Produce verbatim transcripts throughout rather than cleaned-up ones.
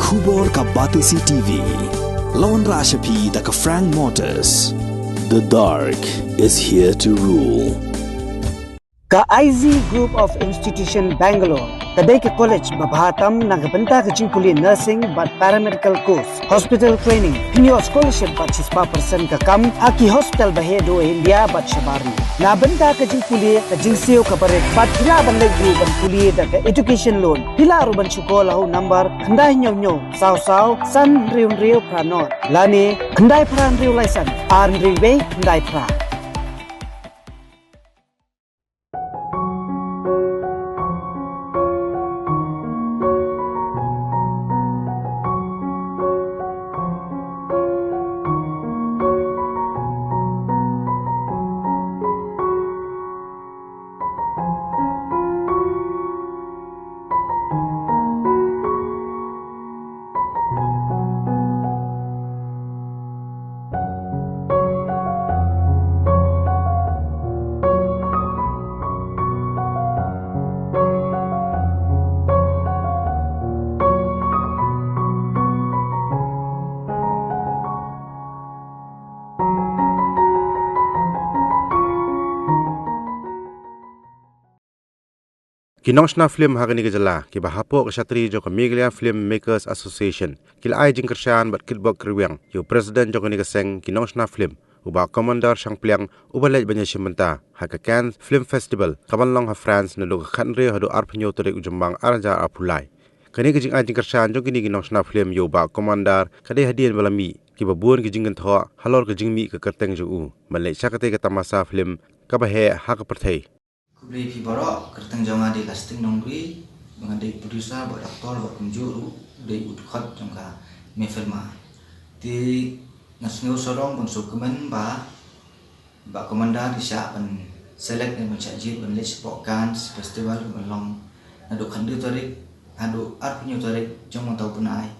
Khubor ka Batesi T V. Lawan Rashapi da ka Frank Motors. The dark is here to rule. Ka I Z Group of Institution Bangalore ka dei ka college ba bha tam na ka bynta ka jingpule nursing bad paramedical course, hospital training, pynïoh scholarship bad shispah percent ka kam ha ki hospital ba heh duh ha India bad shabar. Na bynta ka jingpule ka jingsiew ka barit bad phi lah ban leit ruh ban pule da ka education loan. Phi lah ruh ban shu call ha u number khyndai hynñiew hynñiew saw saw san hynriew hynriew phra nod lane khyndai phra hynriew lai san ar hynriew wei khyndai phra. Ki nongshna film ha kane ka jylla kiba hapoh ka shatri jong ka Meghalaya Film Makers Association ki la ai jingkyrshan bad kitbok kitrwiang ïa u president jong kane ka seng ki nongshna film, u Bah Commander Shangpliang, uba leit ban ïashim bynta ha ka Cannes Film Festival kaban long ha France naduh ka khathynriew haduh arphew hynñiew tarik u Jymmang ar hajar arphew lai. Kane ka jingai jingkyrshan jong kine ki nongshna film ïa u Bah Commander ka dei hadien ba la mih kiba bun ki jingkynthoh halor ka jingmih ka kyrteng jong u ban leit sha katei ka tamasa film kaba heh ha ka pyrthei. Khublei phi baroh, kyrteng jong nga dei Lasting Nongbri, ba nga dei producer bad actor bad kumjuh ruh dei u dkhot jong ka Mefilma. Te nga sngew sarong ban sngewkmen ba Bah Commander i shah ban select ne ban shah jied ban leit shapoh Cannes Festival ban long naduh khathynriew tarik haduh arphew hynñiew tarik jong mynta u bnai.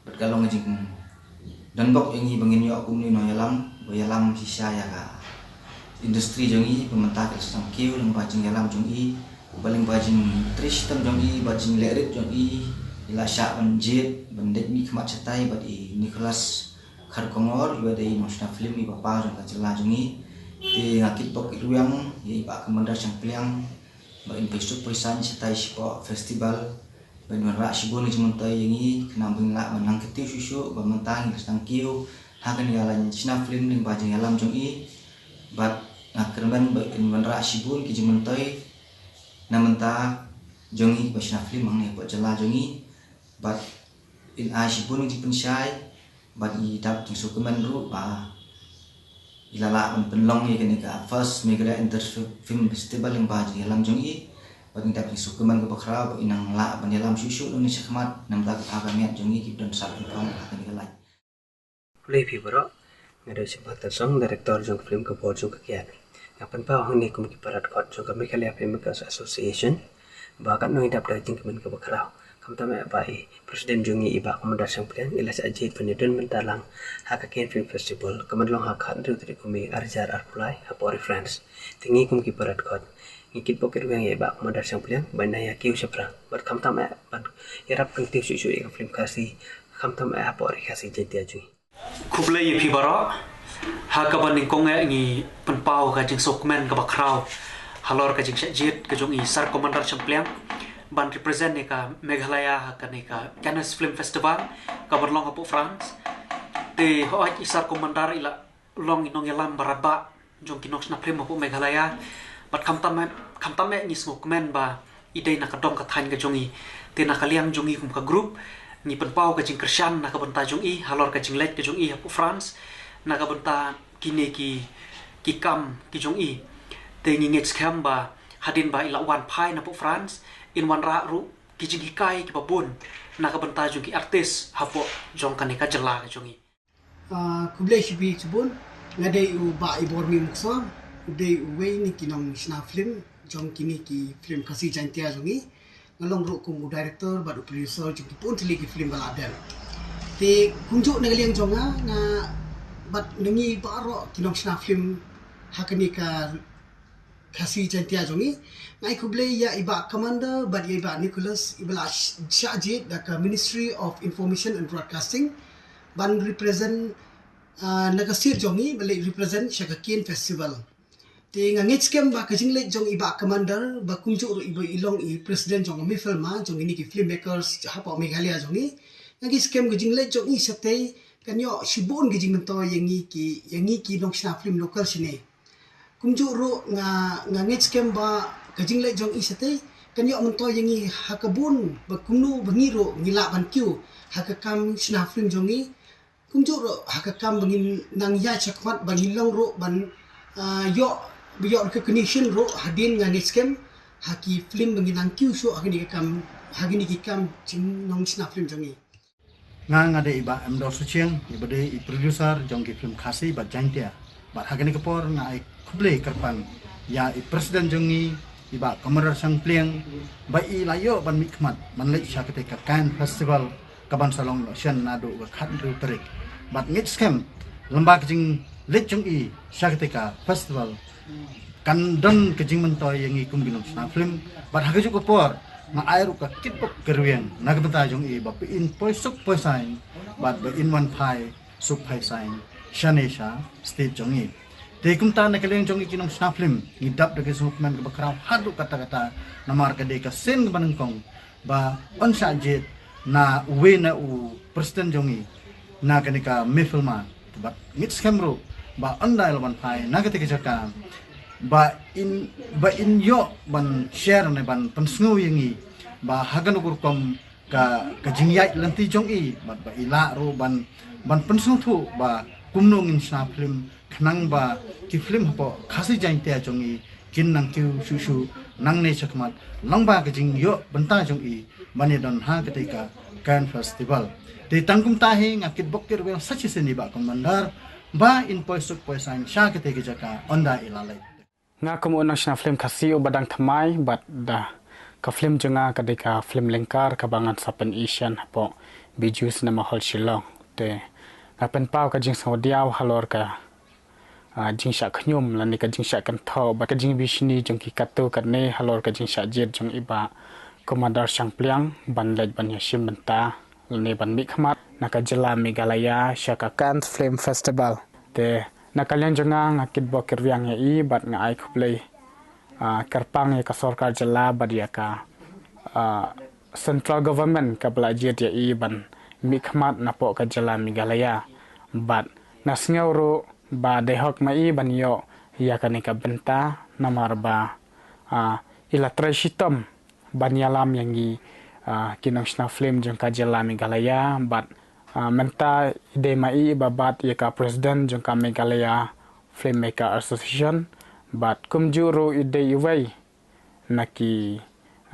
Bad ka long ka jingdonbok ïa ngi ba ngin ïoh kum une u nongïalam ba ïalam shisha ïa ka industry jong ngi ba mynta ka la sdang kiew lyngba jingïalam jong i, ba lyngba jingtrei shitom jong i bad jinglehrit jong i, i la shah ban jied ban dei mihkhmat shatai bad i Nicholas Kharkongor, iba dei i nongshna film iba paw jong ka jylla jong ngi. Te nga kitbok kitrwiang ïa i Bah Commander Shangpliang ba in pei suk pei saiñ shatai shapoh festival. Ba in wanrah shibun ki jingmyntoi ïa ngi khnang ba ngin lah ban nang kyntiew shuh shuh ba mynta ngi la sdang kiew ha kane ka laiñ shna film lyngba jingïalam jong i. Bad nga kyrmen ba in wanrah shibun ki jingmyntoi na bynta jong ngi ba shna film hangne hapoh jylla jong ngi. Bad in ai shibun ki jingpynshai bad i dap jingsngewkmen ruh ba i la lah ban pynlong ïa kane ka first Meghalaya Inter Film Festival lyngba jingïalam jong i. Bad ngi dap jingsngewkmen kaba khraw ba i nang lah ban ïalam shuh shuh nangne shakhmat na bynta ka bha ka miat jong ngi kiba don sawdong ha kane ka laiñ. Khublei phi baroh. Nga dei Shemphang Tynsong, director jong ka film Ka Bor jong ka Kiad. Nga pynpaw hangne kum ki para dkhot jong ka Meghalaya Filmmakers Association ba katno ngi dap da ka jingkmen kaba khraw. Khamtam eh ba i president jong ngi i Bah Commander Shangpliang i la shah jied ban ïadon bynta lang ha ka Cannes Film Festival kaban long ha ka khathynriew tarik u May ar hajar arphew lai hapoh ri France. Te ngi kum ki para dkhot ngi kitbok kitrwiang ïa i Bah Commander Shangpliang ba in nang ïa kiew shaphrang bad khamtam eh ban ïarap kyntiew shuh shuh ïa ka film Khasi, khamtam eh hapoh ri Khasi Jaiñtia jong ngi. Khublei ïa phi baroh. Ha kaba nyngkong eh ngi pynpaw ka jingsngewkmen kaba khraw halor ka jingshah jied ka jong i Sir Commander Shangpliang ban represent ïa ka Meghalaya ha kane ka Cannes Film Festival kaban long hapoh France. Te hooid i Sir Commander i la long i nongïalam ba radbah jong ki nongshna film hapoh Meghalaya. Bad khamtam eh, khamtam eh ngi sngewkmen ba i dei na ka dong ka thaiñ ka jong i. Te na ka liang jong i kum ka group ngi pynpaw ka jingkyrshan na ka bynta jong i halor ka jingleit ka jong i hapoh France na ka bynta kine ki, ki kam ki jong i. Te ngi ngeit skhem ba hadien ba i la wan phai na hapoh France in wanrah ruh ki jinghikai kiba bun na ka bynta jong ki artist hapoh jong kane ka jylla ka jong i. Ah, khublei shibun shibun. Nga dei u Bah Ibormi Muksor, u dei uwei na ki nongshna film jong kine ki film Khasi Jaiñtia jong ngi. Nga long ruh kum u director bad u producer jong ki bun tylli ki film ba la dep. Te kumjuh na ka liang jong nga, nga bad na ngi baroh ki nongshna film ha kane ka Khasi Jaintia jong ngi. Nga ai khublei ïa i Bah Commander bad ïa i Bah Nicholas, i ba la sh-, shah jied da ka Ministry of Information and Broadcasting ban represent, ah, na ka sir jong ngi, ba leit represent sha ka Cannes Festival. Te nga ngeit skhem ba ka jingleit jong i Bah Commander, ba kumjuh ruh i ba i long i president jong ka MFILMA, jong kine ki filmmakers hapoh Meghalaya jong ngi. Nga ngeit skhem ka jingleit jong i shatei kan ïoh shibun ka jingmyntoi ïa ngi ki, ïa ngi ki nongshna film local shane. Kumjuh ruh nga, nga ngeit skhem ba ka jingleit jong i shatei kan ïoh myntoi ïa ngi ha ka bun, ba kumno ba ngi ruh ngi lah ban kiew ha ka kam shna film jong ngi. Kumjuh ruh ha ka kam ba ngin nang ïaid shakhmat, ba ngin long ruh ban, ah, ïoh, ba ïoh recognition ruh hadien, nga ngeit skhem, ha ki film ba ngin nang kiew shuh ha kine ki kam, ha kine ki kam jing nongshna film jong ngi. Nga, nga dei i Bah Emdor Suchiang, i ba dei i producer jong ki film Khasi bad Jaintia. Bad ha kane ka por nga ai khublei kyrpang ïa i president jong ngi, i Bah Commander Shangpliang, ba i la ïoh ban mihkhmat ban leit sha katei ka Cannes Festival, ka ban sa long shen naduh ka khathynriew tarik. Bad ngeit skhem, lyngba ka jingleit jong i sha katei ka festival, kan don ka jingmyntoi ïa ngi kum ki nongshna film. Bad ha kajuh ka por nga ai ruh ka kitbok ka rwiang na ka bynta jong i, ba phin poi suk poi saiñ bad ba in wan phai suk phai saiñ shane sha state jong i. Te kumta na ka liang jong i ki nongshna film, ngi dap da ka sngewkmen kaba khraw haduh katta katta, namar ka dei ka sien kaba nyngkong ba yn shah jied na uwei na u president jong i na kane ka MFILMA. Bad ngeit skhem ruh ba ynda i la wan phai na katei ka jaka, ba in, ba in ïoh ban share ne ban pynsngew ïa ngi ba ha kano ka rukom ka, ka jingïaid lynti jong i, bad ba i lah ruh ban, ban pynsngewthuh ba kumno ngin shna film, khnang ba ki film hapoh Khasi Jaintia jong i kin nang kiew shuh shuh nangne shakhmat, lyngba ka jingïoh bynta jong i ban ïadon ha katei ka Cannes Festival. Te tang kumta hi, nga kitbok kitrwiang sa shisien ïa i Bah Commander ba in poi suk poi saiñ sha katei ka jaka ynda i la leit. Nga kum u nongshna film Khasi uba dang thymmai, bad da ka film jong nga ka dei ka film lyngkar kaba ngan sa pyni shen hapoh Bijou Cinema Hall Shillong. Te nga pynpaw ka jingsngewdiaw halor ka, ah, jingshah khñium lane ka jingshah kynthoh bad ka jingbishni jong ki katto katne halor ka jingshah jied jong i Bah Commander Shangpliang ban leit ban ïashim bynta lane ban mihkhmat na ka jylla Meghalaya sha ka Cannes Film Festival. Te na ka liang jong nga, nga kitbok kitrwiang ïa i bad nga ai khublei, ah, kyrpang ïa ka sorkar jylla bad ïa ka, ah, central government kaba la jied ïa i ban mihkhmat napoh ka jylla Meghalaya. Bad nga sngew ruh ba dei hok ma i ban ïoh ïa kane ka bynta, namar ba, ah, i la trei shitom ban ïalam ïa ngi, ah, ki nongshna film jong ka jylla Meghalaya, bad, ah, mynta i dei ma i iba bat ïa ka president jong ka Meghalaya Filmmaker Association, bad kumjuh ruh i dei iwei na ki,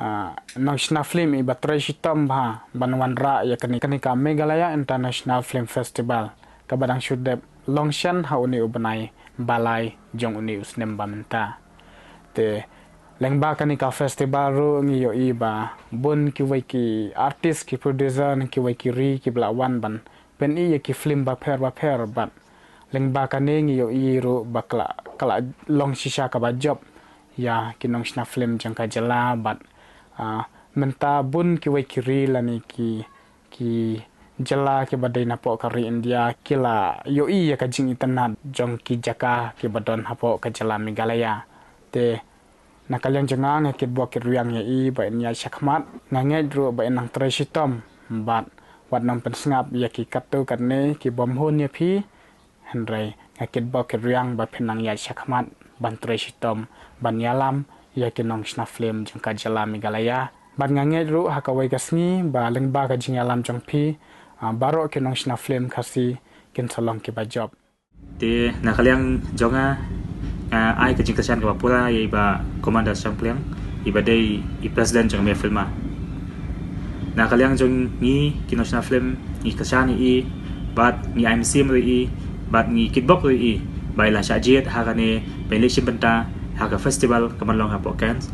ah, nongshna film iba trei shitom bha ban wanrah ïa kane, kane ka Meghalaya International Film Festival, kaba dang shu dep long shen ha une u bnai ba lai jong une u snem ba mynta. Te lyngba kane ka festival ruh ngi ïohi ba bun kiwei ki artist, ki producer, kiwei ki ri kiba la wan ban pyni ïa ki film bapher bapher, bad lyngba kane ngi ïohi ruh ba ka la, ka la long shisha kaba jop ïa ki nongshna film jong ka jylla, bad, ah, mynta bun kiwei ki ri lane ki, ki jylla kiba dei napoh ka ri India ki la ïohi ïa ka jingitynnad jong ki jaka kiba don hapoh ka jylla Meghalaya. Te na ka liang jong nga, nga kitbok kitrwiang ïa i ba in ïaid shakhmat. Nga ngeit ruh ba in nang trei shitom bad wat nang pynsngap ïa ki katto katne ki bym hun ïa phi. Hynrei nga kitbok kitrwiang ba phin nang ïaid shakhmat ban trei shitom ban ïalam ïa ki nongshna film jong ka jylla Meghalaya. Bad nga ngeit ruh ha kawei ka sngi ba lyngba ka jingïalam jong phi, ah, baroh ki nongshna film Khasi kin sa long kiba jop. Te na ka liang jong nga, nga ai ka jingkyrshan kaba pura ïa i Bah Commander Shangpliang, iba dei i president jong MFILMA. Na ka liang jong ngi ki nongshna film, ngi kyrshan ïa i, bad ngi ai mynsiem ruh ïa i, bad ngi kitbok ruh ïa i ba i la shah jied ha kane ban leit shim bynta ha ka festival ka ban long hapoh Cannes.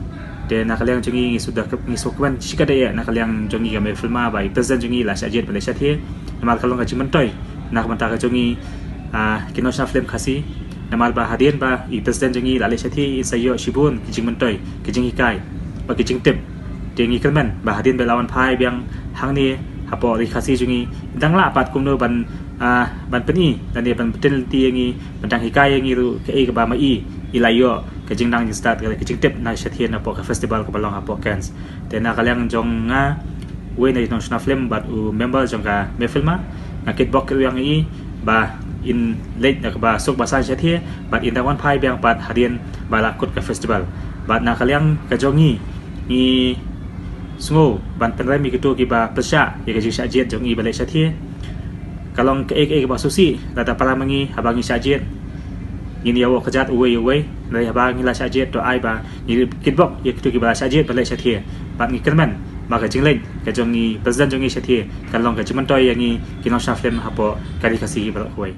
Te na ka liang jong ngi, ngi shu da, ngi sngewkmen shikatdei ïa na ka liang jong ngi ka MFILMA ba i president jong ngi la shah jied ban leit shathie. Namar ka long ka jingmyntoi na ka bynta ka jong ngi, ah, ki nongshna film Khasi. Namar ba hadien ba i president jong ngi la leit shathie, in sa ïoh shibun ki jingmyntoi, ki jinghikai bad ki jingtip. Te ngi kyrmen ba hadien ba la wan phai biang hangne hapoh Ri Khasi jong ngi, dang lah pat kumno ban, ah, ban pyni lane ban pynlong lynti ïa ngi, ban dang hikai ïa ngi ruh kaei kaba ma i i la ïoh ka jingnang jingstad, ka jingtip na shathie napoh ka festival kaba long hapoh Cannes. Te na ka liang jong nga, uwei na ki nongshna film bad u member jong ka Mehfilma, nga kitbok kitrwiang ïa i ba in leit na kaba suk ba san shathie bad in dang wan phai biang pat hadien ba la kut ka festival. Bad na ka liang ka jong ngi, ngi sngew ban pynrem ïa kito kiba pyrshah ïa ka jingshah jied jong ngi ba leit shathie. Ka long kaei kaei kaba sngewsih lada para ma ngi haba ngi shah jied, ngin ïa wad kjat uwei uwei. Hynrei haba ngi la shah jied, to ai ba ngi kitbok ïa kito kiba la shah jied ba leit shathie. Bad ngi kyrmen ba ka jingleit ka jong ngi president jong ngi shathie kan long ka jingmyntoi ïa ngi ki nongshna film hapoh ka Ri Khasi baroh kawei.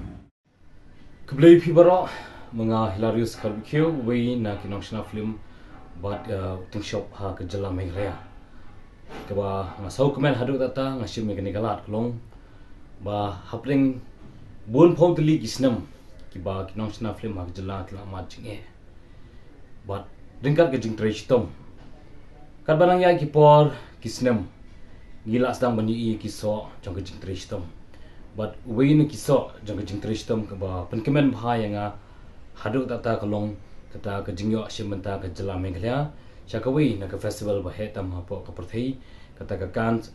Khublei phi baroh, ma nga Hilarius Kharbikiew, uwei na ki nongshna film bad, eh, u tyngshop ha ka jylla Meghalaya. Kaba nga sngewkmen haduh katta nga shim ïa kane ka lad ka long ba hapdeng bun phew tylli ki snem kiba ki nongshna film ha ka jylla ki la mad jingeh bad ryngkat ka jingtrei shitom. Katba nang ïaid ki por ki snem, ngi la sdang ban ïohi ïa ki soh jong ka jingtrei shitom. Bad uwei na ki soh jong ka jingtrei shitom kaba pynkmen bha ïa nga haduh katta ka long kata ka jingïoh shim bynta ka jylla Meghalaya sha kawei na ka festival ba heh tam hapoh ka pyrthei, kata ka Cannes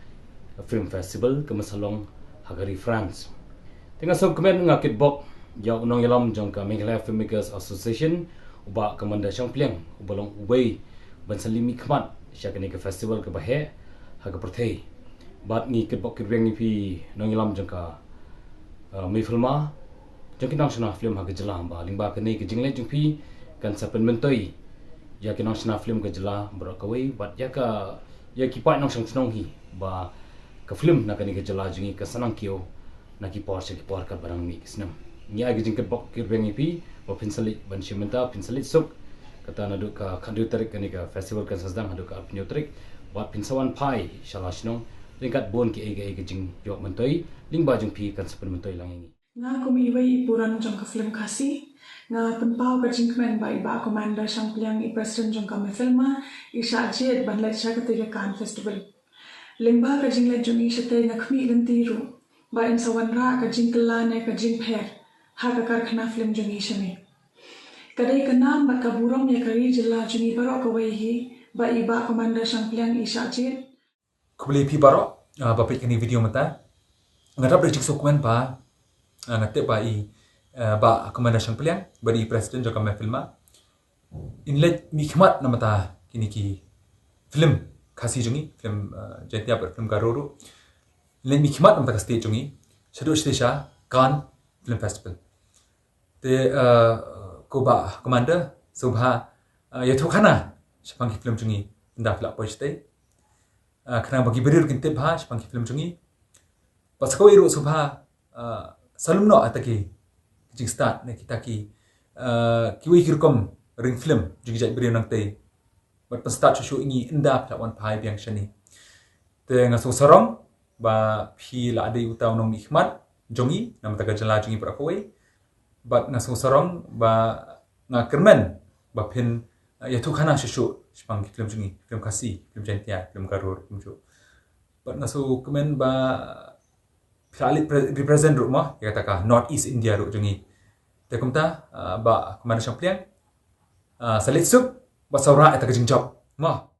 Film Festival, kaba sa long ha ka ri France. Te nga sngewkmen, nga kitbok ïa u nongïalam jong ka Meghalaya Filmmakers Association, u Bah Commander Shangpliang, uba long uwei ban sa leit mihkhmat sha kane ka festival kaba heh ha ka pyrthei. Bad ngi kitbok kitrwiang ïa phi nongïalam jong ka, uh, Mehfilma, jong ki nongshna film ha ka jylla, ba lyngba kane ka jingleit jong phi kan sa pynmyntoi ïa ki nongshna film ka jylla baroh kawei bad ïa ka, ïa ki paid nongshong shnong hi, ba ka film na kane ka jylla jong ngi kan sa nang kiew na ki por sha ki por katba nang mih ki snem. Ngi ai ka jingkitbok kitrwiang ïa phi ba phin sa leit ban shim bynta, phin sa leit suk, kata naduh ka khatduh tarik kane ka festival kan sa sdang haduh ka arphew tarik, bad phin sa wan phai sha la shnong ryngkat bun kiei kiei ki jingïoh myntoi, lyngba jong phi kan sa pynmyntoi lang ïa ngi. Nga kum iwei i puran jong ka film Khasi, nga pynpaw ka jingkmen ba i Bah Commander Shangpliang, i president jong ka Mehfilma, i shah jied ban leit sha katei ka Cannes Festival. Lyngba ka jingleit jong i shatei nga khmih lynti ruh ba in sa wanrah ka jingkylla ne ka jingpher ha ka karkhana film jong i shane. Ka dei ka nam bad ka burom ïa ka ri jylla jong i baroh kawei hi ba i Bah Commander Shangpliang i shah jied. Khublei phi baroh, ah, ba peit kane video mynta. Nga dap da jingsngewkmen ba, ah, nga tip ba i, ah, Bah Commander Shangpliang, ba i president jong ka Mehfilma, in leit mihkhmat na bynta kine ki film Khasi jong ngi, film, ah, Jaintia bad film Garo ruh. In leit mihkhmat na bynta ka state jong ngi shaduh shatei sha Cannes Film Festival. Te, ah, ko Bah Commander, sngewbha, ah, ïathuhkhana shaphang ki film jong ngi ynda phi la poi shatei. Ah, khnang ba ki briew kin tip bha shaphang ki film jong ngi. Bad sa kawei ruh sngewbha, ah, sa lum noh ïa kita ki jingstad ne kita ki, ah, kiwei ki rukom ring film jong ki jait briew nangtei. Bad pynstad shuh shuh ïa ngi ynda phi la wan phai biang shane. Te nga sngewsarong ba phi la dei uta u nongmihkhmat jong ngi na bynta ka jylla jong ngi baroh kawei. Bad nga sngewsarong ba, nga kyrmen ba phin, eh, ïathuhkhana shuh shuh shaphang ki film jong ngi, film Khasi, film Jaintia, film Garo, film jong. Bad nga sngewkmen ba phi la leit pre-, represent ruh mo ïa kata ka North East India ruh jong ngi. Te kumta, eh, Bah Commander Shangpliang, eh, sa leit suk bad sa wanrah ïa kata ka jingjop mo.